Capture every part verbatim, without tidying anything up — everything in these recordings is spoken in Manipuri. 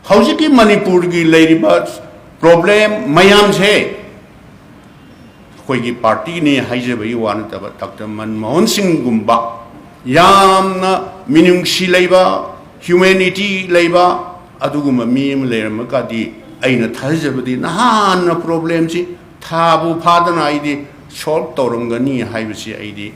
ꯍꯧꯖꯤꯛꯀꯤ ꯃꯅꯤꯄꯨꯔꯒꯤ ꯂꯩꯔꯤꯕ ꯄ꯭ꯔꯣꯕ꯭ꯂꯦꯝ ꯃꯌꯥꯝꯁꯦ ꯑꯩꯈꯣꯏꯒꯤ ꯄꯥꯔꯇꯤꯅꯤ ꯍꯥꯏꯖꯕꯒꯤ ꯋꯥ ꯅꯠꯇꯕ, ꯗꯥꯛꯇꯔ ꯃꯟꯃꯣꯍꯟ ꯁꯤꯡꯒꯨꯝꯕ ꯌꯥꯝꯅ ꯃꯤꯅꯨꯡꯁꯤ ꯂꯩꯕ, ꯍ꯭ꯌꯨꯃꯦꯅꯤꯇꯤ ꯂꯩꯕ ꯑꯗꯨꯒꯨꯝꯕ ꯃꯤ ꯑꯃ ꯂꯩꯔꯝꯃꯒꯗꯤ ꯑꯩꯅ ꯊꯥꯖꯕꯗꯤ ꯅꯍꯥꯟꯅ ꯄ꯭ꯔꯣꯕ꯭ꯂꯦꯝꯁꯤ ꯊꯥꯕꯨ ꯐꯥꯗꯅ ꯑꯩꯗꯤ ꯁꯣꯜꯕ ꯇꯧꯔꯝꯒꯅꯤ ꯍꯥꯏꯕꯁꯤ ꯑꯩꯗꯤ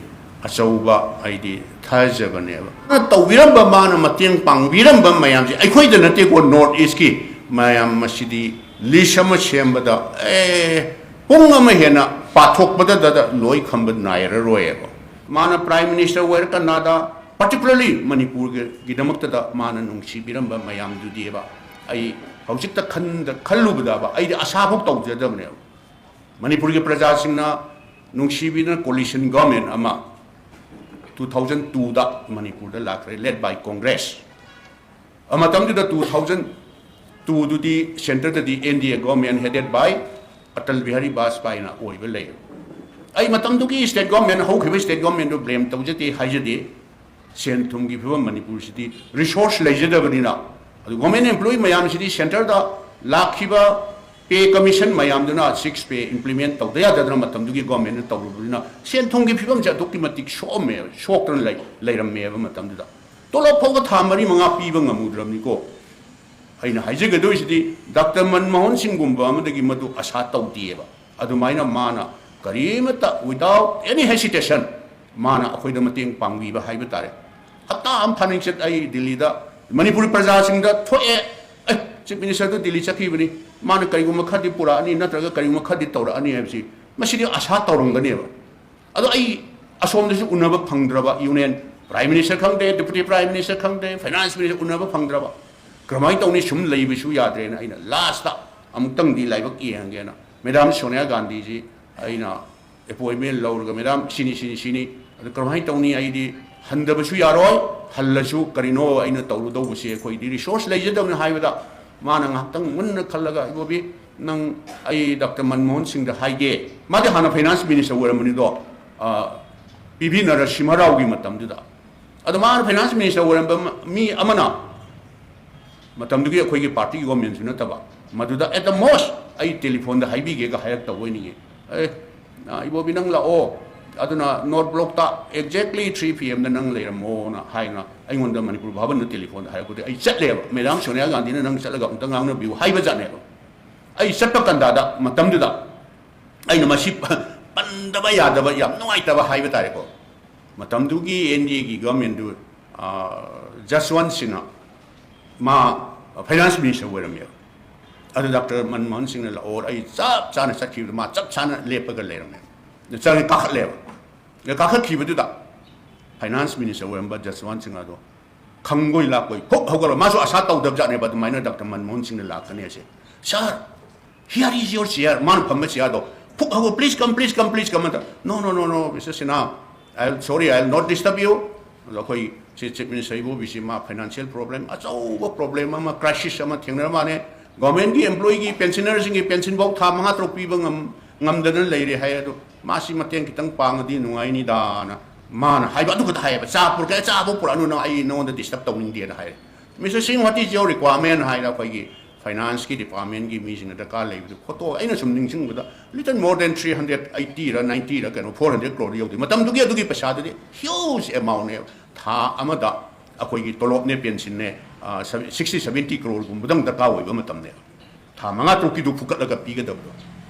ꯑꯆꯧꯕ ꯑꯩꯗꯤ ꯊꯥꯖꯕꯅꯦꯕ꯫ ꯃꯥꯅ ꯇꯧꯕꯤꯔꯝꯕ, ꯃꯥꯅ ꯃꯇꯦꯡ ꯄꯥꯡꯕꯤꯔꯝꯕ ꯃꯌꯥꯝꯁꯦ ꯑꯩꯈꯣꯏꯗ ꯅꯠꯇꯦꯀꯣ, ꯅꯣꯔꯠ ꯏꯁꯀꯤ ꯃꯌꯥꯝ, ꯃꯁꯤꯗꯤ ꯂꯤꯁ ꯑꯃ ꯁꯦꯝꯕꯗ ꯑꯦ ꯄꯨꯡ ꯑꯃ ꯍꯦꯟꯅ ꯄꯥꯊꯣꯛꯄꯗꯗ ꯂꯣꯏ ꯈꯝꯕ ꯅꯥꯏꯔꯔꯣꯏꯕ꯫ ꯃꯥꯅ ꯄ꯭ꯔꯥꯏꯝ ꯃꯤꯅꯤꯁꯇꯔ ꯑꯣꯏꯔꯀꯥꯟꯗ ꯄꯥꯔꯇꯤꯀꯨꯂꯔꯂꯤ ꯃꯅꯤꯄꯨꯔꯒꯤꯗꯃꯛꯇꯗ ꯃꯥꯅ ꯅꯨꯡꯁꯤꯕꯤꯔꯝꯕ ꯃꯌꯥꯝꯗꯨꯗꯤꯕ ꯑꯩ ꯍꯧꯖꯤꯛꯇ ꯈꯟꯗ ꯈꯜꯂꯨꯕꯗꯕ ꯑꯩꯗꯤ ꯑꯁꯥꯐꯥꯎ ꯇꯧꯖꯗꯕꯅꯦꯕ꯫ ꯃꯅꯤꯄꯨꯔꯒꯤ ꯄ꯭ꯔꯖꯥꯁꯤꯡꯅ ꯅꯨꯡꯁꯤꯕꯤꯗꯨꯅ ꯀꯣꯂꯤꯁꯟ ꯒꯣꯔꯃꯦꯟ ꯑꯃ ꯇꯨ ꯊꯥꯎꯖꯟ ꯇꯨꯗ ꯃꯅꯤꯄꯨꯔꯗ ꯂꯥꯛꯈ꯭ꯔꯦ, ꯂꯦꯠ ꯕꯥꯏ ꯀꯣꯡꯒ꯭ꯔꯦꯁ꯫ ꯃꯇꯝꯗꯨꯗ ꯇꯨ ꯊꯥꯎꯖꯟ ꯇꯨꯗꯨꯗꯤ ꯁꯦꯟꯇꯔꯗꯗꯤ ꯑꯦꯟ ꯗꯤ ꯑꯦ ꯒꯣꯔꯃꯦꯟ ꯍꯦꯗꯦꯠ ꯕꯥꯏ ꯑꯇꯜ ꯕꯤꯍꯥꯔꯤ ꯕꯥꯖꯄꯥꯏꯅ ꯑꯣꯏꯕ ꯂꯩ꯫ ꯑꯩ ꯃꯇꯝꯗꯨꯒꯤ ꯁ꯭ꯇꯦꯠ ꯒꯣꯔꯃꯦꯟ, ꯍꯧꯈꯤꯕ ꯁ꯭ꯇꯦꯠ ꯒꯣꯔꯃꯦꯟꯗꯨ ꯕ꯭ꯂꯦꯝ ꯇꯧꯖꯗꯦ ꯍꯥꯏꯖꯗꯦ꯫ ꯁꯦꯟ ꯊꯨꯝꯒꯤ ꯐꯤꯕꯝ ꯃꯅꯤꯄꯨꯔꯁꯤꯗꯤ ꯔꯤꯁꯣꯔꯁ ꯂꯩꯖꯗꯕꯅꯤꯅ, ꯑꯗꯨ ꯒꯣꯔꯃꯦꯟ ꯑꯦꯝꯄ꯭ꯂꯣꯌꯤ ꯃꯌꯥꯝꯁꯤꯗꯤ ꯁꯦꯟꯇꯔꯗ ꯂꯥꯛꯈꯤꯕ ꯄꯦ ꯀꯃꯤꯁꯟ ꯃꯌꯥꯝꯗꯨꯅ ꯁꯤꯛꯁ ꯄꯦ ꯏꯝꯄ꯭ꯂꯤꯃꯦꯟ ꯇꯧꯗ ꯌꯥꯗꯗꯅ ꯃꯇꯝꯗꯨꯒꯤ ꯒꯣꯔꯃꯦꯟꯅ ꯇꯧꯔꯨꯕꯅꯤꯅ ꯁꯦꯟ ꯊꯨꯝꯒꯤ ꯐꯤꯕꯝꯁꯦ ꯑꯗꯨꯛꯀꯤ ꯃꯇꯤꯛ ꯁꯣꯛꯑꯝꯃꯦ, ꯁꯣꯛꯇꯅ ꯂꯩ-, ꯂꯩꯔꯝꯃꯦꯕ ꯃꯇꯝꯗꯨꯗ꯫ ꯇꯣꯂꯣꯞ ꯐꯥꯎꯕ ꯊꯥ ꯃꯔꯤ ꯃꯉꯥ ꯄꯤꯕ ꯉꯝꯃꯨꯗ꯭ꯔꯕꯅꯤꯀꯣ꯫ ꯑꯩꯅ ꯍꯥꯏꯖꯒꯗꯣꯏꯁꯤꯗꯤ ꯗꯥꯛꯇꯔ ꯃꯟꯃꯣꯍꯟ ꯁꯤꯡꯒꯨꯝꯕ ꯑꯃꯗꯒꯤ ꯃꯗꯨ ꯑꯁꯥ ꯇꯧꯗꯦꯕ꯫ ꯑꯗꯨꯃꯥꯏꯅ ꯃꯥꯅ ꯀꯔꯤꯃꯠꯇ without any hesitation ꯃꯥꯅ ꯑꯩꯈꯣꯏꯗ ꯃꯇꯦꯡ ꯄꯥꯡꯕꯤꯕ ꯍꯥꯏꯕ ꯇꯥꯔꯦ꯫ ꯍꯞꯇꯥ ꯑꯃ ꯐꯥꯅꯤꯡꯆꯠ ꯑꯩ ꯗꯤꯜꯂꯤꯗ ꯃꯅꯤꯄꯨꯔꯤ ꯄ꯭ꯔꯖꯥꯁꯤꯡꯗ ꯊꯣꯛꯑꯦ, ꯑꯦ, ꯆꯤꯐ ꯃꯤꯅꯤꯁꯇꯔꯗꯨ ꯗꯤꯜꯂꯤ ꯆꯠꯈꯤꯕꯅꯤ, ꯃꯥꯅ ꯀꯔꯤꯒꯨꯝꯕ ꯈꯔꯗꯤ ꯄꯨꯔꯛꯑꯅꯤ ꯅꯠꯇ꯭ꯔꯒ ꯀꯔꯤꯒꯨꯝꯕ ꯈꯔꯗꯤ ꯇꯧꯔꯛꯑꯅꯤ ꯍꯥꯏꯕꯁꯤ ꯃꯁꯤꯗꯤ ꯑꯁꯥ ꯇꯧꯔꯝꯒꯅꯦꯕ꯫ ꯑꯗꯣ ꯑꯩ ꯑꯁꯣꯝꯗꯁꯨ ꯎꯅꯕ ꯐꯪꯗ꯭ꯔꯕ, ꯌꯨꯅꯤꯌꯟ ꯄ꯭ꯔꯥꯏꯝ ꯃꯤꯅꯤꯁꯇꯔ ꯈꯪꯗꯦ, ꯗꯦꯄꯨꯇꯤ ꯄ꯭ꯔꯥꯏꯝ ꯃꯤꯅꯤꯁꯇꯔ ꯈꯪꯗꯦ, ꯐꯥꯏꯅꯥꯟꯁ ꯃꯤꯅꯤꯁꯇꯔ ꯎꯅꯕ ꯐꯪꯗ꯭ꯔꯕ꯫ ꯀꯔꯝꯍꯥꯏꯅ ꯇꯧꯅꯤ, ꯁꯨꯝ ꯂꯩꯕꯁꯨ ꯌꯥꯗ꯭ꯔꯦꯅ ꯑꯩꯅ ꯂꯥꯁꯇ ꯑꯃꯨꯛꯇꯪꯗꯤ ꯂꯥꯏꯕꯛ ꯌꯦꯡꯉꯒꯦꯅ ꯃꯦꯗꯥꯝ ꯁꯣꯅꯤꯌꯥ ꯒꯥꯟꯙꯤꯁꯤ ꯑꯩꯅ ꯑꯦꯄꯣꯏꯟꯃꯦꯟ ꯂꯧꯔꯒ, "ꯃꯦꯗꯥꯝ, ꯁꯤꯅꯤ, ꯁꯤꯅꯤ, ꯁꯤꯅꯤ, ꯑꯗꯨ ꯀꯔꯝꯍꯥꯏꯅ ꯇꯧꯅꯤ? ꯑꯩꯗꯤ ꯍꯟꯗꯕꯁꯨ ꯌꯥꯔꯣꯏ, ꯍꯜꯂꯁꯨ ꯀꯔꯤꯅꯣ ꯑꯩꯅ ꯇꯧꯔꯨꯗꯧꯕꯁꯦ, ꯑꯩꯈꯣꯏꯗꯤ ꯔꯤꯁꯣꯔꯁ ꯂꯩꯖꯗꯕꯅꯤ" ꯍꯥꯏꯕꯗ, ꯃꯥꯅ ꯉꯥꯏꯍꯥꯛꯇꯪ ꯃꯨꯟꯅ ꯈꯜꯂꯒ, "ꯏꯕꯣꯕꯤ, ꯅꯪ, ꯑꯩ ꯗꯥꯛꯇꯔ ꯃꯟꯃꯣꯍꯟ ꯁꯤꯡꯗ ꯍꯥꯏꯒꯦ"꯫ ꯃꯥꯗꯤ ꯍꯥꯟꯅ ꯐꯥꯏꯅꯥꯟꯁ ꯃꯤꯅꯤꯁꯇꯔ ꯑꯣꯏꯔꯝꯕꯅꯤꯗꯣ, ꯑ, ꯄꯤ ꯚꯤ ꯅꯔꯁꯤꯝꯍ ꯔꯥꯎꯒꯤ ꯃꯇꯝꯗꯨꯗ꯫ ꯑꯗꯣ ꯃꯥꯅ ꯐꯥꯏꯅꯥꯟꯁ ꯃꯤꯅꯤꯁꯇꯔ ꯑꯣꯏꯔꯝꯕ ꯃ-, ꯃꯤ ꯑꯃꯅ ꯃꯇꯝꯗꯨꯒꯤ ꯑꯩꯈꯣꯏꯒꯤ ꯄꯥꯔꯇꯤꯒꯤ ꯒꯣꯔꯃꯦꯟꯁꯨ ꯅꯠꯇꯕ, ꯃꯗꯨꯗ at the most ꯑꯩ ꯇꯦꯂꯤꯐꯣꯟꯗ ꯍꯥꯏꯕꯤꯒꯦꯒ ꯍꯥꯏꯔꯛꯇꯧꯕ ꯑꯣꯏꯅꯤꯡꯉꯤ꯫ "ꯑꯦ, ꯏꯕꯣꯕꯤ, ꯅꯪ ꯂꯥꯛꯑꯣ, ꯑꯗꯨꯅ ꯅꯣꯔꯠ ꯕ꯭ꯂꯣꯛꯇ exactly three P M ꯗ ꯅꯪ ꯂꯩꯔꯝꯃꯣꯅ" ꯍꯥꯏꯅ ꯑꯩꯉꯣꯟꯗ ꯃꯅꯤꯄꯨꯔ ꯚꯥꯕꯟꯗ ꯇꯦꯂꯤꯐꯣꯟꯗ ꯍꯥꯏꯔꯛꯄꯗꯒꯤ ꯑꯩ ꯆꯠꯂꯦꯕ꯫ "ꯃꯦꯗꯥꯝ ꯁꯣꯅꯤꯌꯥ ꯒꯥꯟꯙꯤꯅ ꯅꯪ ꯆꯠꯂꯒ ꯑꯃꯨꯛꯇ ꯉꯥꯡꯅꯕꯤꯌꯨ" ꯍꯥꯏꯕ ꯖꯥꯠꯅꯦꯕ꯫ ꯑꯩ ꯆꯠꯄ ꯀꯟꯗꯥꯗ, ꯃꯇꯝꯗꯨꯗ ꯑꯩꯅ ꯃꯁꯤ ꯄꯟꯗꯕ ꯌꯥꯗꯕ, ꯌꯥꯝ ꯅꯨꯡꯉꯥꯏꯇꯕ ꯍꯥꯏꯕ ꯇꯥꯔꯦꯀꯣ, ꯃꯇꯝꯗꯨꯒꯤ N D A ꯒꯤ ꯒꯣꯔꯃꯦꯟꯗꯨ, ꯑ, ꯖꯁꯋꯟꯠ ꯁꯤꯡꯅ ꯃꯥ ꯐꯥꯏꯅꯥꯟꯁ ꯃꯤꯅꯤꯁꯇꯔ ꯑꯣꯏꯔꯝꯃꯦꯕ꯫ ꯑꯗꯨ ꯗꯥꯛꯇꯔ ꯃꯟꯃꯣꯍꯟ ꯁꯤꯡꯅ ꯂꯥꯛꯑꯣ, ꯑꯩ ꯆꯞ ꯆꯥꯅ ꯆꯠꯈꯤꯕꯗ ꯃꯥ ꯆꯞ ꯆꯥꯅ ꯂꯦꯞꯄꯒ ꯂꯩꯔꯝꯃꯦ꯫ ꯆꯪꯉꯦ, ꯀꯥꯈꯠꯂꯦꯕ꯫ ꯑꯗ ꯀꯥꯈꯠꯈꯤꯕꯗꯨꯗ ꯐꯥꯏꯅꯥꯟꯁ ꯃꯤꯅꯤꯁꯇꯔ ꯑꯣꯏꯔꯝꯕ ꯖꯁꯋꯟꯠ ꯁꯤꯡ ꯑꯗꯣ ꯈꯪꯕꯣꯏ ꯂꯥꯛꯄꯣꯏ ꯐꯨꯛ ꯍꯧꯒꯠꯂ, ꯃꯥꯁꯨ ꯑꯁꯥ ꯇꯧꯗꯕ ꯖꯥꯠꯅꯦꯕ ꯑꯗꯨꯃꯥꯏꯅ ꯗꯥꯛꯇꯔ ꯃꯟꯃꯣꯍꯟ ꯁꯤꯡꯅ ꯂꯥꯛꯀꯅꯤ ꯍꯥꯏꯁꯦ꯫ "Sir, here is your chair", ꯃꯥꯅ ꯐꯝꯕ ꯆꯤꯌꯥꯔꯗꯣ ꯐꯨꯛ ꯍꯧꯒꯠ, "Please come, please come, please come" ꯑꯗ, "No, no, no, no, Mister Sinha, I will, sorry, I will not disturb you"꯫ ꯑꯗꯣ ꯑꯩꯈꯣꯏ ꯁꯤ ꯆꯤꯐ ꯃꯤꯅꯤꯁꯇꯔ ꯏꯕꯣꯕꯤꯁꯤ ꯃꯥ ꯐꯥꯏꯅꯥꯟꯁꯤꯌꯦꯜ ꯄ꯭ꯔꯣꯕ꯭ꯂꯦꯝ, ꯑꯆꯧꯕ ꯄ꯭ꯔꯣꯕ꯭ꯂꯦꯝ ꯑꯃ, ꯀ꯭ꯔꯥꯏꯁꯤꯁ ꯑꯃ ꯊꯦꯡꯅꯔ ꯃꯥꯅꯦ꯫ ꯒꯣꯔꯃꯦꯟꯒꯤ ꯑꯦꯝꯄ꯭ꯂꯣꯌꯤꯒꯤ, ꯄꯦꯟꯁꯤꯅꯔꯁꯤꯡꯒꯤ ꯄꯦꯟꯁꯤꯟꯐꯧ ꯊꯥ ꯃꯉꯥ ꯇꯔꯨꯛ ꯄꯤꯕ ꯉꯝ-, ꯉꯝꯗꯗꯅ ꯂꯩꯔꯦ ꯍꯥꯏ꯫ ꯑꯗꯣ ꯃꯥꯁꯤ ꯃꯇꯦꯡ ꯈꯤꯇꯪ ꯄꯥꯡꯉꯗꯤ ꯅꯨꯡꯉꯥꯏꯅꯤꯗꯥꯅ ꯃꯥꯅ ꯍꯥꯏꯕ, ꯑꯗꯨ ꯈꯛꯇ ꯍꯥꯏꯌꯦꯕ꯫ "ꯆꯥ ꯄꯨꯔꯛꯀꯦ, ꯆꯥꯐꯧ ꯄꯨꯔꯛꯑꯅꯨ, ꯅꯪ, ꯑꯩ ꯅꯉꯣꯟꯗ ꯗꯤꯁꯇꯔꯕ ꯇꯧꯅꯤꯡꯗꯦꯅ" ꯍꯥꯏꯔꯦ꯫ "Mister Singh, what is your requirement?" ꯍꯥꯏꯅ ꯑꯩꯈꯣꯏꯒꯤ ꯐꯥꯏꯅꯥꯟꯁꯀꯤ ꯗꯤꯄꯥꯔꯠꯃꯦꯟꯒꯤ ꯃꯤꯁꯤꯡꯅ ꯗꯔꯀꯥꯔ ꯂꯩꯕꯗꯨ ꯐꯣꯇꯣ ꯑꯩꯅ ꯁꯨꯝ ꯅꯤꯡꯁꯤꯡꯕꯗ little more than three hundred eighty ꯔ ninety ꯔ ꯀꯩꯅꯣ, four hundred crore ꯌꯧꯗꯦ꯫ ꯃꯇꯝꯗꯨꯒꯤ ꯑꯗꯨꯒꯤ ꯄꯩꯁꯥꯗꯨꯗꯤ huge amount ꯅꯦꯕ꯫ ꯊꯥ ꯑꯃꯗ ꯑꯩꯈꯣꯏꯒꯤ ꯇꯣꯂꯣꯞꯅꯦ, ꯄꯦꯟꯁꯤꯟꯅꯦ, ꯑ, sixty seventy crore ꯒꯨꯝꯕꯗꯪ ꯗꯔꯀꯥꯔ ꯑꯣꯏꯕ ꯃꯇꯝꯅꯦꯕ꯫ ꯊꯥ ꯃꯉꯥ ꯇꯔꯨꯛꯀꯤꯗꯨ ꯐꯨꯀꯠꯂꯒ ꯄꯤꯒꯗꯕꯗꯣ꯫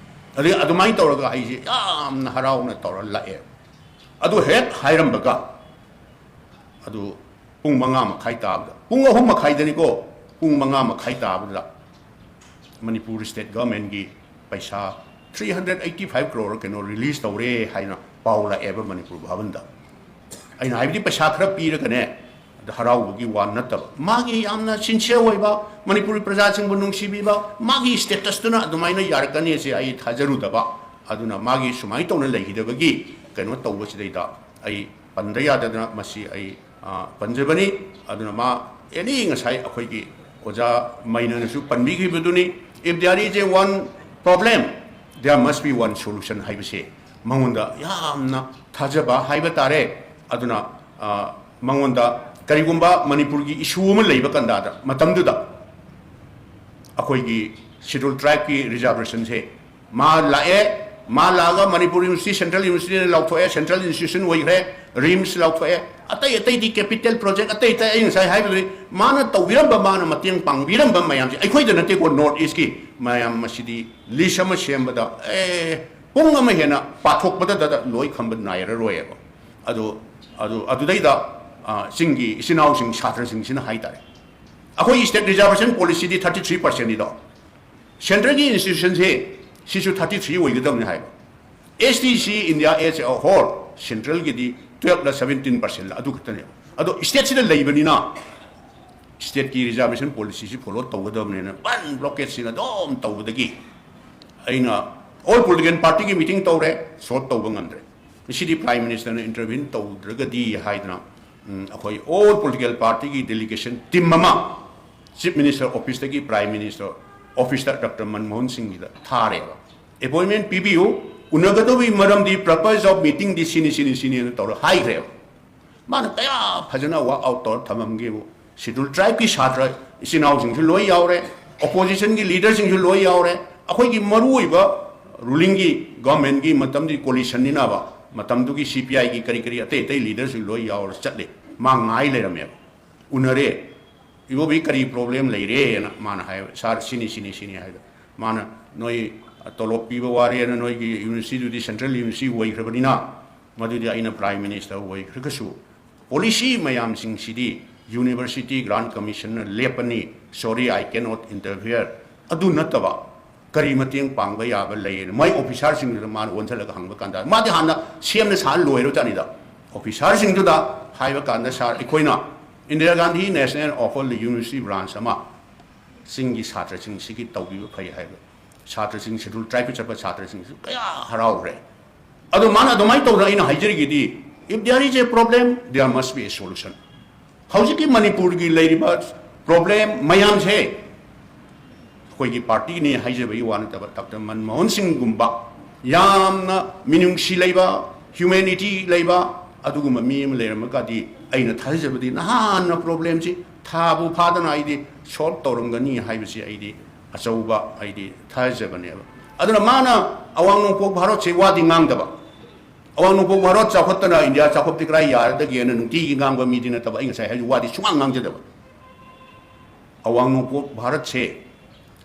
ꯑꯗꯩ ꯑꯗꯨꯃꯥꯏꯅ ꯇꯧꯔꯒ ꯑꯩꯁꯦ ꯌꯥꯝꯅ ꯍꯔꯥꯎꯅ ꯇꯧꯔ ꯂꯥꯛꯑꯦ꯫ ꯑꯗꯨ ꯍꯦꯛ ꯍꯥꯏꯔꯝꯕꯒ, ꯑꯗꯨ ꯄꯨꯡ ꯃꯉꯥ ꯃꯈꯥꯏ ꯇꯥꯕꯗ, ꯄꯨꯡ ꯑꯍꯨꯝ ꯃꯈꯥꯏꯗꯅꯤꯀꯣ, ꯄꯨꯡ ꯃꯉꯥ ꯃꯈꯥꯏ ꯇꯥꯕꯗ ꯃꯅꯤꯄꯨꯔ ꯁ꯭ꯇꯦꯠ ꯒꯚꯔꯟꯃꯦꯟꯠꯀꯤ ꯄꯩꯁꯥ three hundred eighty five crore ꯀꯩꯅꯣ ꯔꯤꯂꯤꯖ ꯇꯧꯔꯦ ꯍꯥꯏꯅ ꯄꯥꯎ ꯂꯥꯛꯑꯦꯕ ꯃꯅꯤꯄꯨꯔ ꯚꯥꯕꯟꯗ꯫ ꯑꯩꯅ ꯍꯥꯏꯕꯗꯤ ꯄꯩꯁꯥ ꯈꯔ ꯄꯤꯔꯒꯅꯦ, ꯑꯗ ꯍꯔꯥꯎꯕꯒꯤ ꯋꯥ ꯅꯠꯇꯕ, ꯃꯥꯒꯤ ꯌꯥꯝꯅ ꯁꯤꯟꯁꯤꯌꯔ ꯑꯣꯏꯕ, ꯃꯅꯤꯄꯨꯔꯤ ꯄ꯭ꯔꯖꯥꯁꯤꯡꯕꯨ ꯅꯨꯡꯁꯤꯕꯤꯕ, ꯃꯥꯒꯤ ꯁ꯭ꯇꯦꯇꯁꯇꯨꯅ ꯑꯗꯨꯃꯥꯏꯅ ꯌꯥꯔꯛꯀꯅꯤ ꯍꯥꯏꯁꯦ ꯑꯩ ꯊꯥꯖꯔꯨꯗꯕ꯫ ꯑꯗꯨꯅ ꯃꯥꯒꯤ ꯁꯨꯃꯥꯏꯅ ꯇꯧꯅ ꯂꯩꯈꯤꯗꯕꯒꯤ ꯀꯩꯅꯣ ꯇꯧꯕꯁꯤꯗꯩꯗ ꯑꯩ ꯄꯟꯗ ꯌꯥꯗꯗꯅ ꯃꯁꯤ ꯑꯩ, ꯑ, ꯄꯟꯖꯕꯅꯤ꯫ ꯑꯗꯨꯅ ꯃꯥ ꯑꯦꯅꯤ ꯉꯁꯥꯏ ꯑꯩꯈꯣꯏꯒꯤ ꯑꯣꯖꯥ ꯃꯩꯅꯅꯁꯨ ꯄꯟꯕꯤꯈꯤꯕꯗꯨꯅꯤ, "If there is a one problem, there must be one solution" ꯍꯥꯏꯕꯁꯦ ꯃꯉꯣꯟꯗ ꯌꯥꯝꯅ ꯊꯥꯖꯕ ꯍꯥꯏꯕ ꯇꯥꯔꯦ꯫ ꯑꯗꯨꯅ, ꯑ, ꯃꯉꯣꯟꯗ ꯀꯔꯤꯒꯨꯝꯕ ꯃꯅꯤꯄꯨꯔꯒꯤ ꯏꯁꯨ ꯑꯃ ꯂꯩꯕ ꯀꯟꯗꯥꯗ, ꯃꯇꯝꯗꯨꯗ ꯑꯩꯈꯣꯏꯒꯤ Scheduled Tribeꯀꯤ reservationꯁꯦ ꯃꯥ ꯂꯥꯛꯑꯦ, ꯃꯥ ꯂꯥꯛꯑꯒ Manipur University, Central Universityꯅ ꯂꯥꯎꯊꯣꯛꯑꯦ, central institution ꯑꯣꯏꯈ꯭ꯔꯦ, RIMS ꯂꯥꯎꯊꯣꯛꯑꯦ, ꯑꯇꯩ ꯑꯇꯩꯗꯤ capital project ꯑꯇꯩ ꯑꯇꯩ ꯑꯩ ꯉꯁꯥꯏ ꯍꯥꯏꯕꯗꯨꯅꯤ꯫ ꯃꯥꯅ ꯇꯧꯕꯤꯔꯝꯕ, ꯃꯥꯅ ꯃꯇꯦꯡ ꯄꯥꯡꯕꯤꯔꯝꯕ ꯃꯌꯥꯝꯁꯦ ꯑꯩꯈꯣꯏꯗ ꯅꯠꯇꯦꯀꯣ, North Eastꯀꯤ ꯃꯌꯥꯝ ꯑꯁꯤꯗꯤ list ꯑꯃ ꯁꯦꯝꯕꯗ ꯑꯦ ꯄꯨꯡ ꯑꯃ ꯍꯦꯟꯅ ꯄꯥꯊꯣꯛꯄꯗ ꯂꯣꯏ ꯈꯝꯕ ꯅꯥꯏꯔꯔꯣꯏꯕ꯫ ꯑꯗꯨ ꯑꯗꯨ ꯑꯗꯨꯗꯩꯗ ꯑ, ꯆꯤꯡꯒꯤ ꯏꯆꯤꯟ ꯏꯅꯥꯎꯁꯤꯡ, ꯁꯥꯇ꯭ꯔꯁꯤꯡꯁꯤꯅ ꯍꯥꯏꯇꯥꯔꯦ, ꯑꯩꯈꯣꯏ state reservation policyꯗꯤ thirty three percentꯅꯤꯗꯣ, centralꯒꯤ institutionꯁꯦ ꯁꯤꯁꯨ thirty three ꯑꯣꯏꯒꯗꯕꯅꯤ ꯍꯥꯏꯕ꯫ STC India as a whole centralꯒꯤꯗꯤ twelve ꯂ seventeen percent ꯂ ꯑꯗꯨ ꯈꯛꯇꯅꯦꯕ꯫ ꯑꯗꯣ stateꯁꯤꯗ ꯂꯩꯕꯅꯤꯅ stateꯀꯤ reservation policyꯁꯤ follow ꯇꯧꯒꯗꯕꯅꯤꯅ ꯕꯟ blockade ꯁꯤꯅ ꯑꯗꯨꯝ ꯇꯧꯕꯗꯒꯤ ꯑꯩꯅ all political partyꯒꯤ meeting ꯇꯧꯔꯦ, solve ꯇꯧꯕ ꯉꯝꯗ꯭ꯔꯦ꯫ ꯉꯁꯤꯗꯤ Prime Ministerꯅ intervene ꯇꯧꯗ꯭ꯔꯒꯗꯤ ꯍꯥꯏꯗꯅ, ꯎꯝ, ꯑꯩꯈꯣꯏ all political partyꯒꯤ delegation team ꯑꯃ Chief Minister officeꯇꯒꯤ Prime Minister officeꯇ Doctor Manmohan ꯁꯤꯡꯒꯤꯗ ꯊꯥꯔꯦꯕ꯫ Appointment ꯄꯤꯕꯤꯌꯨ, ꯎꯅꯒꯗꯧꯕꯒꯤ ꯃꯔꯝꯗꯤ purpose of meetingꯗꯤ ꯁꯤꯅꯤ, ꯁꯤꯅꯤ, ꯁꯤꯅꯤꯅ ꯇꯧꯔ ꯍꯥꯏꯈ꯭ꯔꯦꯕ꯫ ꯃꯥꯅ ꯀꯌꯥ ꯐꯖꯅ work out ꯇꯧꯔ ꯊꯝꯃꯝꯒꯦꯕꯨ꯫ Scheduled Tribeꯀꯤ ꯁꯥꯇ꯭ꯔ ꯏꯆꯤꯟ ꯏꯅꯥꯎꯁꯤꯡꯁꯨ ꯂꯣꯏ ꯌꯥꯎꯔꯦ, oppositionꯒꯤ leaderꯁꯤꯡꯁꯨ ꯂꯣꯏ ꯌꯥꯎꯔꯦ, ꯑꯩꯈꯣꯏꯒꯤ ꯃꯔꯨꯑꯣꯏꯕ rulingꯒꯤ governmentꯀꯤ ꯃꯇꯝꯗꯤ coalitionꯅꯤꯅꯕ, ꯃꯇꯝꯗꯨꯒꯤ CPIꯒꯤ ꯀꯔꯤ ꯀꯔꯤ ꯑꯇꯩ ꯑꯇꯩ leaderꯁꯤꯡ ꯂꯣꯏ ꯌꯥꯎꯔ ꯆꯠꯂꯦ꯫ ꯃꯥ ꯉꯥꯏ ꯂꯩꯔꯝꯃꯦꯕ꯫ ꯎꯅꯔꯦ꯫ ꯏꯕꯣꯕꯤ ꯀꯔꯤ problem ꯂꯩꯔꯦꯅ ꯃꯥꯅ ꯍꯥꯏ, "Sir, ꯁꯤꯅꯤ, ꯁꯤꯅꯤ, ꯁꯤꯅꯤ" ꯍꯥꯏꯗ꯫ ꯃꯥꯅ, "ꯅꯣꯏ ꯇꯣꯂꯣꯞ ꯄꯤꯕ ꯋꯥꯔꯦꯅ ꯅꯣꯏꯒꯤ universityꯗꯨꯗꯤ central university ꯑꯣꯏꯈ꯭ꯔꯕꯅꯤꯅ, ꯃꯗꯨꯗꯤ ꯑꯩꯅ Prime Minister ꯑꯣꯏꯈ꯭ꯔꯒꯁꯨ policy ꯃꯌꯥꯝꯁꯤꯡꯁꯤꯗꯤ University Grant Commissionꯅ ꯂꯦꯞꯄꯅꯤ, sorry, I cannot interfere"꯫ ꯑꯗꯨ ꯅꯠꯇꯕ ꯀꯔꯤ ꯃꯇꯦꯡ ꯄꯥꯡꯕ ꯌꯥꯕ ꯂꯩꯌꯦꯅ ꯃꯥꯏ officerꯁꯤꯡꯗꯨꯗ ꯃꯥꯅ ꯑꯣꯟꯁꯤꯜꯂꯒ ꯍꯪꯕ ꯀꯥꯟꯗ, ꯃꯥꯗꯤ ꯍꯥꯟꯅ ꯁꯦꯝꯅ ꯁꯥ ꯂꯣꯏꯔꯕꯖꯥꯠꯅꯤꯗ꯫ Officerꯁꯤꯡꯗꯨꯗ ꯍꯥꯏꯕ ꯀꯥꯟꯗ, "Sir, ꯑꯩꯈꯣꯏꯅ Indira Gandhi National Offal University branch ꯑꯃ ꯆꯤꯡꯒꯤ ꯁꯥꯇ꯭ꯔꯁꯤꯡꯁꯤꯒꯤ ꯇꯧꯕꯤꯕ ꯐꯩ" ꯍꯥꯏꯕ꯫ ꯁꯥꯇ꯭ꯔꯁꯤꯡ, Scheduled Tribeꯀꯤ ꯆꯠꯄ ꯁꯥꯇ꯭ꯔꯁꯤꯡꯁꯨ ꯀꯌꯥ ꯍꯔꯥꯎꯈ꯭ꯔꯦ꯫ ꯑꯗꯣ ꯃꯥꯅ ꯑꯗꯨꯃꯥꯏꯅ ꯇꯧꯗꯅ ꯑꯩꯅ ꯍꯥꯏꯖꯔꯤꯒꯤꯗꯤ, if there is a problem, there must be a solution꯫ ꯍꯧꯖꯤꯛꯀꯤ ꯃꯅꯤꯄꯨꯔꯒꯤ ꯂꯩꯔꯤꯕ problem ꯃꯌꯥꯝꯁꯦ ꯑꯩꯈꯣꯏꯒꯤ partyꯅꯤ ꯍꯥꯏꯖꯕꯒꯤ ꯋꯥ ꯅꯠꯇꯕ, Doctor ꯃꯟꯃꯣꯍꯟ ꯁꯤꯡꯒꯨꯝꯕ ꯌꯥꯝꯅ ꯃꯤꯅꯨꯡꯁꯤ ꯂꯩꯕ, humanity ꯂꯩꯕ ꯑꯗꯨꯒꯨꯝꯕ ꯃꯤ ꯑꯃ ꯂꯩꯔꯝꯃꯒꯗꯤ ꯑꯩꯅ ꯊꯥꯖꯕꯗꯤ ꯅꯍꯥꯟꯅ problemꯁꯤ ꯊꯥꯕꯨ ꯐꯥꯗꯅ ꯑꯩꯗꯤ solve ꯇꯧꯔꯝꯒꯅꯤ ꯍꯥꯏꯕꯁꯤ ꯑꯩꯗꯤ ꯑꯆꯧꯕ ꯑꯩꯗꯤ ꯊꯥꯖꯕꯅꯦꯕ꯫ ꯑꯗꯨꯅ ꯃꯥꯅ ꯑꯋꯥꯡ ꯅꯣꯡꯄꯣꯛ ꯚꯥꯔꯠꯁꯦ ꯋꯥꯗꯤ ꯉꯥꯡꯗꯕ, ꯑꯋꯥꯡ ꯅꯣꯡꯄꯣꯛ ꯚꯥꯔꯠ ꯆꯥꯎꯈꯠꯇꯅ ꯏꯟꯗꯤꯌꯥ ꯆꯥꯎꯈꯠꯇꯤ ꯀꯗꯥꯏ ꯌꯥꯔꯗꯒꯦꯅ ꯅꯨꯡꯇꯤꯒꯤ ꯉꯥꯡꯕ ꯃꯤꯗꯤ ꯅꯠꯇꯕ, ꯑꯩ ꯉꯁꯥꯏ ꯍꯥꯏꯕ ꯋꯥꯗꯤ ꯁꯨꯡꯉꯥꯡ ꯉꯥꯡꯖꯗꯕ꯫ ꯑꯋꯥꯡ ꯅꯣꯡꯄꯣꯛ ꯚꯥꯔꯠꯁꯦ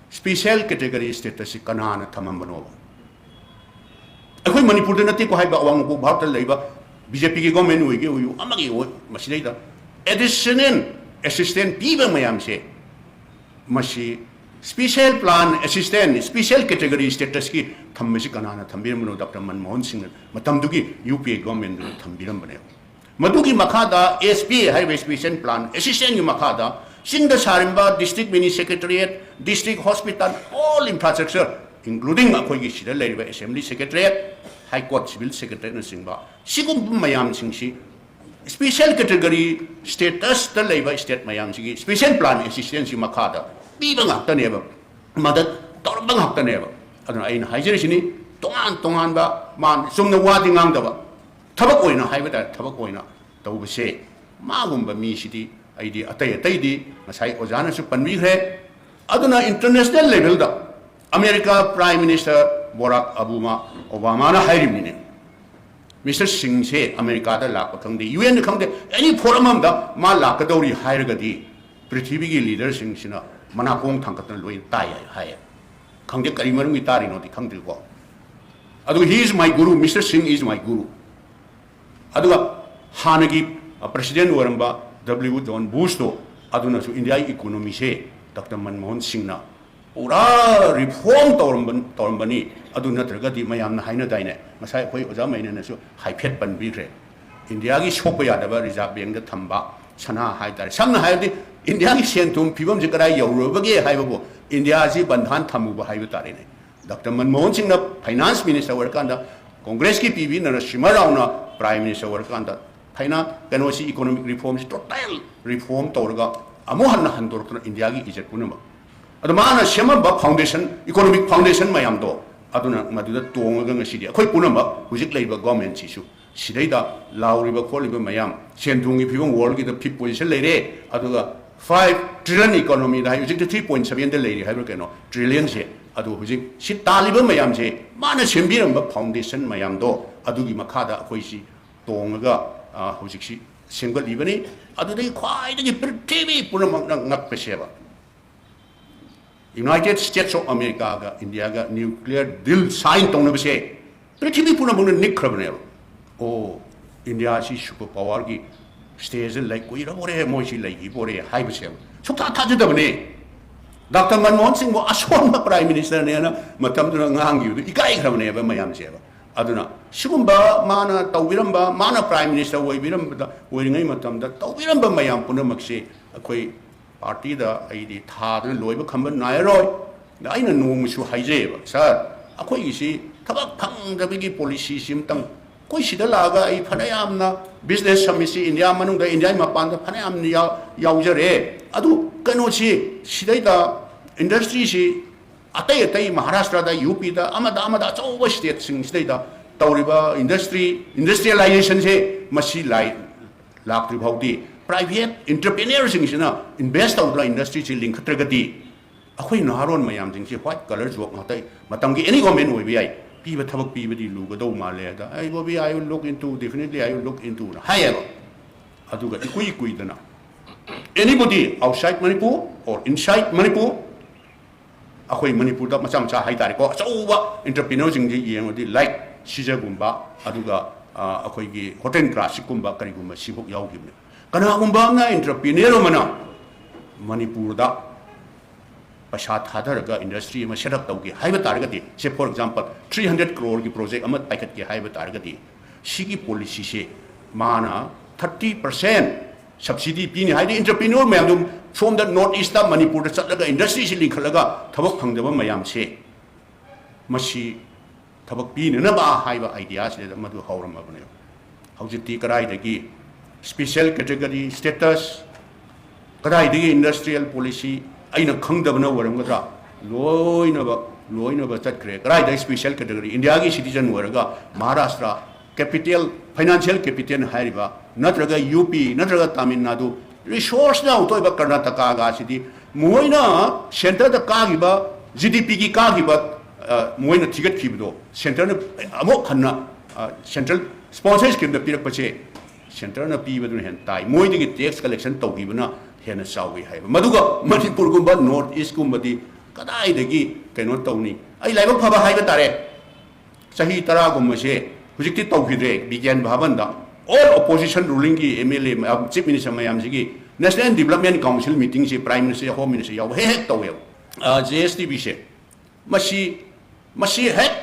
special category statusꯁꯤ ꯀꯅꯥꯅ ꯊꯝꯃꯝꯕꯅꯣꯕ? ꯑꯩꯈꯣꯏ ꯃꯅꯤꯄꯨꯔꯗ ꯅꯠꯇꯦꯀꯣ ꯍꯥꯏꯕ, ꯑꯋꯥꯡ ꯅꯣꯡꯄꯣꯛ ꯚꯥꯔꯠꯇ ꯂꯩꯕ ꯕꯤ ꯖꯦ ꯄꯤꯒꯤ ꯒꯣꯔꯃꯦꯟ ꯑꯣꯏꯒꯦ ꯑꯣꯏꯌꯨ, ꯑꯃꯒꯤ ꯑꯣꯏ, ꯃꯁꯤꯗꯩꯗ additional assistance ꯄꯤꯕ ꯃꯌꯥꯝꯁꯦ, ꯃꯁꯤ special plan assistance, special category statusꯀꯤ ꯊꯝꯕꯁꯤ ꯀꯅꯥꯅ ꯊꯝꯕꯤꯔꯝꯕꯅꯣ? ꯗꯥꯛꯇꯔ ꯃꯟꯃꯣꯍꯟ ꯁꯤꯡꯅ ꯃꯇꯝꯗꯨꯒꯤ ꯌꯨ ꯄꯤ ꯑꯦ ꯒꯣꯔꯃꯦꯟꯗꯨꯅ ꯊꯝꯕꯤꯔꯝꯕꯅꯦꯕ꯫ ꯃꯗꯨꯒꯤ ꯃꯈꯥꯗ ꯑꯦꯁ ꯄꯤ ꯑꯦ ꯍꯥꯏꯔꯤꯕ special plan assistance ꯀꯤ ꯃꯈꯥꯗ ꯆꯤꯡꯗ ꯁꯥꯔꯤꯕ district mini secretariat, district hospital, all infrastructure, including ꯑꯩꯈꯣꯏꯒꯤ ꯁꯤꯗ ꯂꯩꯔꯤꯕ assembly secretariat, high court civil secretariatꯅꯆꯤꯡꯕ ꯁꯤꯒꯨꯝꯕ ꯃꯌꯥꯝꯁꯤꯡꯁꯤ special category statusꯇ ꯂꯩꯕ state ꯃꯌꯥꯝꯁꯤꯒꯤ special plan assistance ꯀꯤ ꯃꯈꯥꯗ ꯄꯤꯕ ꯉꯥꯛꯇꯅꯦꯕ, ꯃꯗꯠ ꯇꯧꯔꯝꯕ ꯉꯥꯛꯇꯅꯦꯕ꯫ ꯑꯗꯨꯅ ꯑꯩꯅ ꯍꯥꯏꯖꯔꯤꯁꯤꯅꯤ, ꯇꯣꯉꯥꯟ ꯇꯣꯉꯥꯟꯕ ꯃꯥ ꯆꯨꯝꯅ ꯋꯥꯗꯤ ꯉꯥꯡꯗꯕ, ꯊꯕꯛ ꯑꯣꯏꯅ ꯍꯥꯏꯕ ꯇꯥꯔꯦ, ꯊꯕꯛ ꯑꯣꯏꯅ ꯇꯧꯕꯁꯦ ꯃꯥꯒꯨꯝꯕ ꯃꯤꯁꯤꯗꯤ ꯑꯩꯗꯤ ꯑꯇꯩ ꯑꯇꯩꯗꯤ ꯉꯁꯥꯏ ꯑꯣꯖꯥꯅꯁꯨ ꯄꯟꯕꯤꯈ꯭ꯔꯦ꯫ ꯑꯗꯨꯅ international levelꯗ America Prime Minister Barack Obama ꯑꯣꯕꯥꯃꯥꯅ ꯍꯥꯏꯔꯤꯕꯅꯤꯅꯦ, ꯃꯤꯁꯇꯔ ꯁꯤꯡꯁꯦ ꯑꯃꯦꯔꯤꯀꯥꯗ ꯂꯥꯛꯄ ꯈꯪꯗꯦ, ꯌꯨ ꯑꯦꯟꯗ ꯈꯪꯗꯦ, any forum ꯑꯃꯗ ꯃꯥ ꯂꯥꯛꯀꯗꯧꯔꯤ ꯍꯥꯏꯔꯒꯗꯤ ꯄ꯭ꯔꯤꯊꯤꯕꯤꯒꯤ ꯂꯤꯗꯔꯁꯤꯡꯁꯤꯅ ꯃꯅꯥꯀꯣꯡ ꯊꯥꯡꯒꯠꯇꯅ ꯂꯣꯏꯅ ꯇꯥꯏ ꯍꯥꯏ, ꯍꯥꯏꯌꯦ꯫ ꯈꯪꯗꯦ ꯀꯔꯤ ꯃꯔꯝꯒꯤ ꯇꯥꯔꯤꯅꯣꯗꯤ ꯈꯪꯗ꯭ꯔꯤꯀꯣ꯫ ꯑꯗꯨꯒ he is my guru, Mister Singh is my guru꯫ ꯑꯗꯨꯒ ꯍꯥꯟꯅꯒꯤ ꯄ꯭ꯔꯁꯤꯗꯦꯟ ꯑꯣꯏꯔꯝꯕ ꯗꯕ꯭ꯂꯤꯎ ꯖꯣꯟ ꯕꯨꯁꯇꯣ, ꯑꯗꯨꯅꯁꯨ ꯏꯟꯗꯤꯌꯥꯒꯤ ꯏꯀꯣꯅꯣꯃꯤꯁꯦ ꯗꯥꯛꯇꯔ ꯃꯟꯃꯣꯍꯟ ꯁꯤꯡꯅ ꯄꯨꯔꯥ ꯔꯤꯐꯣꯔꯝ ꯇꯧꯔꯝꯕ, ꯇꯧꯔꯝꯕꯅꯤ꯫ ꯑꯗꯨ ꯅꯠꯇ꯭ꯔꯒꯗꯤ ꯃꯌꯥꯝꯅ ꯍꯥꯏꯅꯗꯥꯏꯅꯦ, ꯉꯁꯥꯏ ꯑꯩꯈꯣꯏ ꯑꯣꯖꯥ ꯃꯩꯅꯅꯁꯨ ꯍꯥꯏꯐꯦꯠ ꯄꯟꯕꯤꯈ꯭ꯔꯦ, ꯏꯟꯗꯤꯌꯥꯒꯤ ꯁꯣꯛꯄ ꯌꯥꯗꯕ ꯔꯤꯖꯥꯔꯚ ꯕꯦꯡꯗ ꯊꯝꯕ ꯁꯅꯥ ꯍꯥꯏ ꯇꯥꯔꯦ꯫ ꯁꯝꯅ ꯍꯥꯏꯔꯕꯗꯤ ꯏꯟꯗꯤꯌꯥꯒꯤ ꯁꯦꯟ ꯊꯨꯝ ꯐꯤꯕꯝꯁꯦ ꯀꯗꯥꯏ ꯌꯧꯔꯨꯔꯕꯒꯦ ꯍꯥꯏꯕꯕꯨ ꯏꯟꯗꯤꯌꯥꯁꯤ ꯕꯟꯙꯥꯟ ꯊꯝꯃꯨꯕ ꯍꯥꯏꯕ ꯇꯥꯔꯦꯅꯦ꯫ ꯗꯥꯛꯇꯔ ꯃꯟꯃꯣꯍꯟ ꯁꯤꯡꯅ ꯐꯥꯏꯅꯥꯟꯁ ꯃꯤꯅꯤꯁꯇꯔ ꯑꯣꯏꯔꯀꯥꯟꯗ, ꯀꯣꯡꯒ꯭ꯔꯦꯁꯀꯤ ꯄꯤ ꯚꯤ ꯅꯔꯁꯤꯃꯍ ꯔꯥꯎꯅ ꯄ꯭ꯔꯥꯏꯝ ꯃꯤꯅꯤꯁꯇꯔ ꯑꯣꯏꯔꯀꯥꯟꯗ, ꯐꯥꯏꯅꯥꯟꯁ, ꯀꯩꯅꯣꯁꯤ, ꯏꯀꯣꯅꯣꯃꯤꯛ ꯔꯤꯐꯣꯔꯝꯁꯤ ꯇꯣꯇꯦꯜ ꯔꯤꯐꯣꯔꯝ ꯇꯧꯔꯒ ꯑꯃꯨꯛ ꯍꯟꯅ ꯍꯟꯗꯣꯔꯛꯇꯅ ꯏꯟꯗꯤꯌꯥꯒꯤ ꯏꯖꯠ ꯄꯨꯝꯅꯃꯛ, ꯑꯗꯣ ꯃꯥꯅ ꯁꯦꯝꯃꯝꯕ ꯐꯥꯎꯟꯗꯦꯁꯟ, ꯏꯀꯣꯅꯣꯃꯤꯛ ꯐꯥꯎꯟꯗꯦꯁꯟ ꯃꯌꯥꯝꯗꯣ, ꯑꯗꯨꯅ ꯃꯗꯨꯗ ꯇꯣꯡꯉꯒ ꯉꯁꯤꯗꯤ ꯑꯩꯈꯣꯏ ꯄꯨꯝꯅꯃꯛ ꯍꯧꯖꯤꯛ ꯂꯩꯔꯤꯕ ꯒꯣꯔꯃꯦꯟꯁꯤꯁꯨ ꯁꯤꯗꯩꯗ ꯂꯥꯎꯔꯤꯕ ꯈꯣꯠꯂꯤꯕ ꯃꯌꯥꯝ, ꯁꯦꯟ ꯊꯨꯝꯒꯤ ꯐꯤꯕꯝ ꯋꯥꯔꯜꯒꯤꯗ ꯐꯤꯐ ꯄꯣꯖꯤꯁꯟ ꯂꯩꯔꯦ, ꯑꯗꯨꯒ Five trillion economy ꯗ ꯍꯥꯏ, ꯍꯧꯖꯤꯛꯇꯤ three point seven ꯗ ꯂꯩꯔꯤ ꯍꯥꯏꯕ꯭ꯔꯥ ꯀꯩꯅꯣ, trillion ꯁꯦ꯫ ꯑꯗꯨ ꯍꯧꯖꯤꯛ ꯁꯤ ꯇꯥꯜꯂꯤꯕ ꯃꯌꯥꯝꯁꯦ, ꯃꯥꯅ ꯁꯦꯝꯕꯤꯔꯝꯕ foundation ꯃꯌꯥꯝꯗꯣ, ꯑꯗꯨꯒꯤ ꯃꯈꯥꯗ ꯑꯩꯈꯣꯏꯁꯤ ꯇꯣꯡꯉꯒ, ꯑ, ꯍꯧꯖꯤꯛꯁꯤ ꯁꯦꯝꯒꯠꯂꯤꯕꯅꯤ꯫ ꯑꯗꯨꯗꯒꯤ ꯈ꯭ꯋꯥꯏꯗꯒꯤ ꯄ꯭ꯔꯤꯊꯤꯕꯤ ꯄꯨꯝꯅꯃꯛꯅ ꯉꯛꯄꯁꯦꯕ, United States of America ꯒ India ꯒ nuclear deal sign ꯇꯧꯅꯕꯁꯦ ꯄ꯭ꯔꯤꯊꯤꯕꯤ ꯄꯨꯝꯅꯃꯛꯅ ꯅꯤꯛꯈ꯭ꯔꯕꯅꯦꯕ꯫ ꯑꯣ, India ꯁꯤ super power ꯒꯤ stage ꯗ ꯂꯩ, ꯀꯨꯏꯔꯕꯣꯔꯦ ꯃꯣꯏꯁꯤ ꯂꯩꯈꯤꯕꯣꯔꯦ ꯍꯥꯏꯕꯁꯦ ꯁꯨꯛꯊꯥ ꯊꯥꯖꯗꯕꯅꯦ꯫ ꯗꯥꯛꯇꯔ ꯃꯟꯃꯣꯍꯟ ꯁꯤꯡꯕꯨ ꯑꯁꯣꯟꯕ prime minister ꯅꯦꯅ ꯃꯇꯝꯗꯨꯗ ꯉꯥꯡꯈꯤꯕꯗꯨ ꯏꯀꯥꯏꯈ꯭ꯔꯕꯅꯦꯕ ꯃꯌꯥꯝꯁꯦꯕ꯫ ꯑꯗꯨꯅ ꯁꯤꯒꯨꯝꯕ ꯃꯥꯅ ꯇꯧꯕꯤꯔꯝꯕ, ꯃꯥꯅ prime minister ꯑꯣꯏꯕꯤꯔꯝꯕꯗ, ꯑꯣꯏꯔꯤꯉꯩ ꯃꯇꯝꯗ ꯇꯧꯕꯤꯔꯝꯕ ꯃꯌꯥꯝ ꯄꯨꯝꯅꯃꯛꯁꯦ ꯑꯩꯈꯣꯏ party ꯗ ꯑꯩꯗꯤ ꯊꯥꯗꯅ ꯂꯣꯏꯕ ꯈꯝꯕ ꯅꯥꯏꯔꯔꯣꯏ꯫ ꯑꯗ ꯑꯩꯅ ꯅꯣꯡꯃꯁꯨ ꯍꯥꯏꯖꯩꯌꯦꯕ, "Sir, ꯑꯩꯈꯣꯏꯒꯤꯁꯤ ꯊꯕꯛ ꯐꯪꯗꯕꯒꯤ policy ꯁꯤ ꯑꯝꯇꯪ, ꯑꯩꯈꯣꯏ ꯁꯤꯗ ꯂꯥꯛꯑꯒ ꯑꯩ ꯐꯅꯌꯥꯝꯅ business summit ꯁꯤ India ꯃꯅꯨꯡꯗ, India ꯃꯄꯥꯟꯗ ꯐꯅꯌꯥꯝꯅ ꯌꯥꯎ-, ꯌꯥꯎꯖꯔꯦ꯫ ꯑꯗꯨ ꯀꯩꯅꯣꯁꯤ ꯁꯤꯗꯩꯗ industry ꯁꯤ ꯑꯇꯩ ꯑꯇꯩ ꯃꯍꯥꯔꯥꯁꯇ꯭ꯔꯗ, ꯌꯨ ꯄꯤꯗ, ꯑꯃꯗ ꯑꯃꯗ ꯑꯆꯧꯕ state ꯁꯤꯡꯁꯤꯗꯩꯗ ꯇꯧꯔꯤꯕ industry, industrialization ꯁꯦ ꯃꯁꯤ ꯂꯥꯏ-, ꯂꯥꯛꯇ꯭ꯔꯤ ꯐꯥꯎꯗꯤ private entrepreneur ꯁꯤꯡꯁꯤꯅ invest ꯇꯧꯗꯅ industry ꯁꯤ ꯂꯤꯡꯈꯠꯇ꯭ꯔꯒꯗꯤ ꯑꯩꯈꯣꯏ ꯅꯍꯥꯔꯣꯟ ꯃꯌꯥꯝꯁꯤꯡꯁꯤ white collar job ꯉꯥꯛꯇ, ꯃꯇꯝꯒꯤ any government ꯑꯣꯏꯕ ꯌꯥꯏ, ꯄꯤꯕ ꯊꯕꯛ ꯄꯤꯕꯗꯤ ꯂꯨꯒꯗꯧ ꯃꯥꯜꯂꯦ" ꯍꯥꯏꯗ, "ꯑꯩ Bobby, I will look into, definitely I will look into" ꯅ ꯍꯥꯏꯌꯦꯕ꯫ ꯑꯗꯨꯒ ꯏꯀꯨꯏ ꯀꯨꯏꯗꯅ anybody outside Manipur or inside Manipur, ꯑꯩꯈꯣꯏ ꯃꯅꯤꯄꯨꯔꯗ ꯃꯆꯥ ꯃꯆꯥ ꯍꯥꯏꯇꯥꯔꯦꯀꯣ, ꯑꯆꯧꯕ entrepreneur ꯁꯤꯡꯁꯤ ꯌꯦꯡꯉꯗꯤ, like ꯁꯤꯖꯒꯨꯝꯕ, ꯑꯗꯨꯒ, ꯑ, ꯑꯩꯈꯣꯏꯒꯤ ꯍꯣꯇꯦꯜ ꯀ꯭ꯂꯥꯁꯤꯛꯀꯨꯝꯕ ꯀꯔꯤꯒꯨꯝꯕ ꯁꯤꯐꯥꯎ ꯌꯥꯎꯈꯤꯕꯅꯤ꯫ ꯀꯅꯥꯒꯨꯝꯕ ꯑꯃꯅ entrepreneur ꯑꯃꯅ ꯃꯅꯤꯄꯨꯔꯗ ꯄꯩꯁꯥ ꯊꯥꯗꯔꯒ industry ꯑꯃ set up ꯇꯧꯒꯦ ꯍꯥꯏꯕ ꯇꯥꯔꯒꯗꯤ, say for example three hundred crore ꯒꯤ project ꯑꯃ ꯄꯥꯏꯈꯠꯀꯦ ꯍꯥꯏꯕ ꯇꯥꯔꯒꯗꯤ, ꯁꯤꯒꯤ policy ꯁꯦ ꯃꯥꯅ thirty percent subsidy ꯄꯤꯅꯤ ꯍꯥꯏꯗꯤ, entrepreneur ꯃꯌꯥꯝꯗꯨ ꯁꯣꯝꯗ North East ꯇ, ꯃꯅꯤꯄꯨꯔꯗ ꯆꯠꯂꯒ industry ꯁꯤ ꯂꯤꯡꯈꯠꯂꯒ ꯊꯕꯛ ꯐꯪꯗꯕ ꯃꯌꯥꯝꯁꯦ, ꯃꯁꯤ ꯊꯕꯛ ꯄꯤꯅꯅꯕ ꯍꯥꯏꯕ idea ꯁꯤꯗ ꯃꯗꯨ ꯍꯧꯔꯝꯃꯕꯅꯦꯕ꯫ ꯍꯧꯖꯤꯛꯇꯤ ꯀꯗꯥꯏꯗꯒꯤ special category status, ꯀꯗꯥꯏꯗꯒꯤ industrial policy, ꯑꯩꯅ ꯈꯪꯗꯕꯅ ꯑꯣꯏꯔꯝꯒꯗ꯭ꯔꯥ, ꯂꯣꯏꯅꯕ, ꯂꯣꯏꯅꯕ ꯆꯠꯈ꯭ꯔꯦ꯫ ꯀꯗꯥꯏꯗꯒꯤ special category? India ꯒꯤ citizen ꯑꯣꯏꯔꯒ ꯃꯍꯥꯔꯥꯁꯇ꯭ꯔ capital, financial capital ꯍꯥꯏꯔꯤꯕ, ꯅꯠꯇ꯭ꯔꯒ ꯌꯨ ꯄꯤ, ꯅꯠꯇ꯭ꯔꯒ ꯇꯥꯃꯤꯜ ꯅꯥꯗꯨ, ꯔꯤꯁꯣꯔꯁꯅ ꯍꯧꯊꯣꯛꯏꯕ ꯀꯔꯅꯥꯇꯀꯥꯒꯁꯤꯗꯤ ꯃꯣꯏꯅ ꯁꯦꯟꯇꯔꯗ ꯀꯥꯈꯤꯕ ꯖꯤ ꯗꯤ ꯄꯤꯒꯤ ꯀꯥꯈꯤꯕ, ꯑ, ꯃꯣꯏꯅ ꯊꯤꯒꯠꯈꯤꯕꯗꯣ ꯁꯦꯟꯇꯔꯅ ꯑꯃꯨꯛ ꯍꯟꯅ, ꯑ, ꯁꯦꯟꯇ꯭ꯔꯦꯜ ꯁ꯭ꯄꯣꯟꯁꯔ ꯁ꯭ꯀꯤꯝꯗ ꯄꯤꯔꯛꯄꯁꯦ ꯁꯦꯟꯇꯔꯅ ꯄꯤꯕꯗꯨꯅ ꯍꯦꯟꯅ ꯇꯥꯏ, ꯃꯣꯏꯗꯒꯤ ꯇꯦꯛꯁ ꯀꯂꯦꯛꯁꯟ ꯇꯧꯈꯤꯕꯅ ꯍꯦꯟꯅ ꯆꯥꯎꯏ ꯍꯥꯏꯕ꯫ ꯃꯗꯨꯒ ꯃꯅꯤꯄꯨꯔꯒꯨꯝꯕ ꯅꯣꯔꯠ ꯏꯁꯀꯨꯝꯕꯗꯤ ꯀꯗꯥꯏꯗꯒꯤ ꯀꯩꯅꯣ ꯇꯧꯅꯤ? ꯑꯩ ꯂꯥꯏꯕꯛ ꯐꯕ ꯍꯥꯏꯕ ꯇꯥꯔꯦ, ꯆꯍꯤ ꯇꯔꯥꯒꯨꯝꯕꯁꯦ ꯍꯧꯖꯤꯛꯇꯤ ꯇꯧꯈꯤꯗ꯭ꯔꯦ ꯕꯤꯒ꯭ꯌꯥꯟ ꯚꯕꯟꯗ꯫ ꯑꯣꯜ ꯑꯣꯄꯣꯖꯤꯁꯟ ꯔꯨꯂꯤꯡꯒꯤ ꯑꯦꯝ ꯑꯦꯜ ꯑꯦ ꯃꯌꯥꯝ, ꯆꯤꯐ ꯃꯤꯅꯤꯁꯇꯔ ꯃꯌꯥꯝꯁꯤꯒꯤ ꯅꯦꯁꯅꯦꯜ ꯗꯤꯕꯂꯞꯃꯦꯟ ꯀꯥꯎꯟꯁꯤꯜ ꯃꯤꯇꯤꯡꯁꯦ ꯄ꯭ꯔꯥꯏꯝ ꯃꯤꯅꯤꯁꯇꯔ, ꯍꯣꯝ ꯃꯤꯅꯤꯁꯇꯔ ꯌꯥꯎꯕ ꯍꯦꯛ ꯍꯦꯛ ꯇꯧꯋꯦꯕ꯫ ꯖꯤ ꯑꯦꯁ ꯇꯤ ꯕꯤꯁꯦ ꯃꯁꯤ, ꯃꯁꯤ ꯍꯦꯛ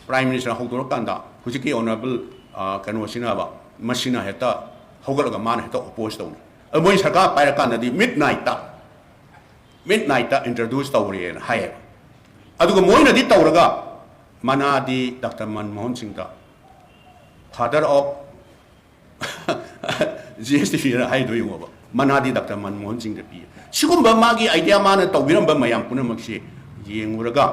ꯄ꯭ꯔꯥꯏꯝ ꯃꯤꯅꯤꯁꯇꯔ ꯍꯧꯗꯣꯔꯛꯀꯥꯟꯗ ꯍꯧꯖꯤꯛꯀꯤ ꯑꯣꯅꯔꯦꯕꯜ, ꯑ, ꯀꯩꯅꯣꯁꯤꯅꯕ, ꯃꯁꯤꯅ ꯍꯦꯛꯇ ꯍꯧꯒꯠꯂꯒ ꯃꯥꯅ ꯍꯦꯛꯇ ꯑꯣꯄꯣꯖ ꯇꯧꯅꯤ꯫ ꯑꯗꯨ ꯃꯣꯏ ꯁꯔꯀꯥꯔ ꯄꯥꯏꯔꯀꯥꯟꯗꯗꯤ ꯃꯤꯠ ꯅꯥꯏꯠꯇ, ꯃꯤꯠ ꯅꯥꯏꯠꯇ ꯏꯟꯇ꯭ꯔꯣꯗ꯭ꯌꯨꯁ ꯇꯧꯔꯦꯅ ꯍꯥꯏꯌꯦꯕ꯫ ꯑꯗꯨꯒ ꯃꯣꯏꯅꯗꯤ ꯇꯧꯔꯒ ꯃꯅꯥꯗꯤ ꯗꯥꯛꯇꯔ ꯃꯟꯃꯣꯍꯟ ꯁꯤꯡꯗ, father of G S T ꯕꯤꯅ ꯍꯥꯏꯗꯣ ꯌꯦꯡꯉꯣꯕ, ꯃꯅꯥꯗꯤ ꯗꯥꯛꯇꯔ ꯃꯟꯃꯣꯍꯟ ꯁꯤꯡꯗ ꯄꯤ꯫ ꯁꯤꯒꯨꯝꯕ ꯃꯥꯒꯤ ꯑꯥꯏꯗꯤꯌꯥ ꯃꯥꯅ ꯇꯧꯕꯤꯔꯝꯕ ꯃꯌꯥꯝ ꯄꯨꯝꯅꯃꯛꯁꯦ ꯌꯦꯡꯉꯨꯔꯒ,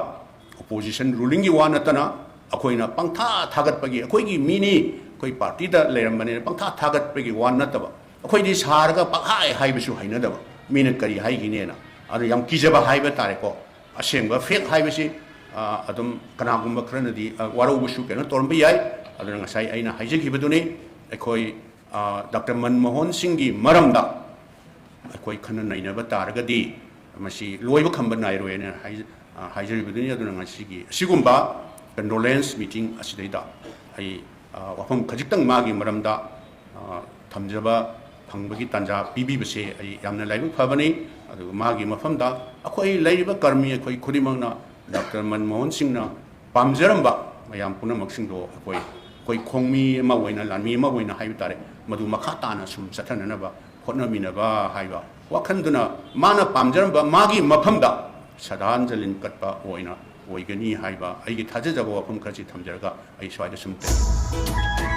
ꯑꯣꯄꯣꯖꯤꯁꯟ ꯔꯨꯂꯤꯡꯒꯤ ꯋꯥ ꯅꯠꯇꯅ ꯑꯩꯈꯣꯏꯅ ꯄꯪꯊꯥ ꯊꯥꯒꯠꯄꯒꯤ, ꯑꯩꯈꯣꯏꯒꯤ ꯃꯤꯅꯤ, ꯑꯩꯈꯣꯏ ꯄꯥꯔꯇꯤꯗ ꯂꯩꯔꯝꯕꯅꯦꯅ ꯄꯪꯊꯥ ꯊꯥꯒꯠꯄꯒꯤ ꯋꯥ ꯅꯠꯇꯕ, ꯑꯩꯈꯣꯏꯗꯤ ꯁꯥꯔꯒ ꯄꯪꯍꯥꯏ ꯍꯥꯏꯕꯁꯨ ꯍꯩꯅꯗꯕ, ꯃꯤꯅ ꯀꯔꯤ ꯍꯥꯏꯈꯤꯅꯦꯅ꯫ ꯑꯗꯨ ꯌꯥꯝ ꯀꯤꯖꯕ ꯍꯥꯏꯕ ꯇꯥꯔꯦꯀꯣ꯫ ꯑꯁꯦꯡꯕ ꯐꯦꯛ ꯍꯥꯏꯕꯁꯤ, ꯑ, ꯑꯗꯨꯝ ꯀꯅꯥꯒꯨꯝꯕ ꯈꯔꯅꯗꯤ, ꯑ, ꯋꯥꯔꯧꯕꯁꯨ ꯀꯩꯅꯣ ꯇꯧꯔꯝꯕ ꯌꯥꯏ꯫ ꯑꯗꯨꯅ ꯉꯁꯥꯏ ꯑꯩꯅ ꯍꯥꯏꯖꯈꯤꯕꯗꯨꯅꯤ, ꯑꯩꯈꯣꯏ, ꯑ, ꯗꯥꯛꯇꯔ ꯃꯟꯃꯣꯍꯟ ꯁꯤꯡꯒꯤ ꯃꯔꯝꯗ ꯑꯩꯈꯣꯏ ꯈꯟꯅ ꯅꯩꯅꯕ ꯇꯥꯔꯒꯗꯤ ꯃꯁꯤ ꯂꯣꯏꯕ ꯈꯝꯕ ꯅꯥꯏꯔꯣꯏꯅ ꯍꯥꯏꯖ-, ꯑ, ꯍꯥꯏꯖꯔꯤꯕꯗꯨꯅꯤ꯫ ꯑꯗꯨꯅ ꯉꯁꯤꯒꯤ ꯑꯁꯤꯒꯨꯝꯕ ꯀꯟꯗꯣꯂꯦꯟꯁ ꯃꯤꯇꯤꯡ ꯑꯁꯤꯗꯩꯗ ꯑꯩ, ꯑ, ꯋꯥꯐꯝ ꯈꯖꯤꯛꯇꯪ ꯃꯥꯒꯤ ꯃꯔꯝꯗ, ꯑ, ꯊꯝꯖꯕ ꯐꯪꯕꯒꯤ ꯇꯥꯟꯖꯥ ꯄꯤꯕꯤꯕꯁꯦ ꯑꯩ ꯌꯥꯝꯅ ꯂꯥꯏꯕꯛ ꯐꯕꯅꯤ꯫ ꯑꯗꯨꯒ ꯃꯥꯒꯤ ꯃꯐꯝꯗ ꯑꯩꯈꯣꯏ ꯂꯩꯔꯤꯕ ꯀꯔꯃꯤ ꯑꯩꯈꯣꯏ ꯈꯨꯗꯤꯡꯃꯛꯅ ꯗꯥꯛꯇꯔ ꯃꯟꯃꯣꯍꯟ ꯁꯤꯡꯅ ꯄꯥꯝꯖꯔꯝꯕ ꯃꯌꯥꯝ ꯄꯨꯝꯅꯃꯛꯁꯤꯡꯗꯣ ꯑꯩꯈꯣꯏ, ꯑꯩꯈꯣꯏ ꯈꯣꯡꯃꯤ ꯑꯃ ꯑꯣꯏꯅ, ꯂꯥꯟꯃꯤ ꯑꯃ ꯑꯣꯏꯅ ꯍꯥꯏꯕ ꯇꯥꯔꯦ, ꯃꯗꯨ ꯃꯈꯥ ꯇꯥꯅ ꯁꯨꯝ ꯆꯠꯊꯅꯅꯕ ꯍꯣꯠꯅꯃꯤꯟꯅꯕ ꯍꯥꯏꯕ ꯋꯥꯈꯜꯗꯨꯅ ꯃꯥꯅ ꯄꯥꯝꯖꯔꯝꯕ ꯃꯥꯒꯤ ꯃꯐꯝꯗ ꯁ꯭ꯔꯗꯥꯟꯖꯂꯤ ꯀꯠꯄ ꯑꯣꯏꯅ ꯑꯣꯏꯒꯅꯤ ꯍꯥꯏꯕ ꯑꯩꯒꯤ ꯊꯥꯖꯖꯕ ꯋꯥꯐꯝ ꯈꯔꯁꯤ ꯊꯝꯖꯔꯒ ꯑꯩ ꯁ꯭ꯋꯥꯏꯗ ꯁꯨꯝ ꯇꯦꯟ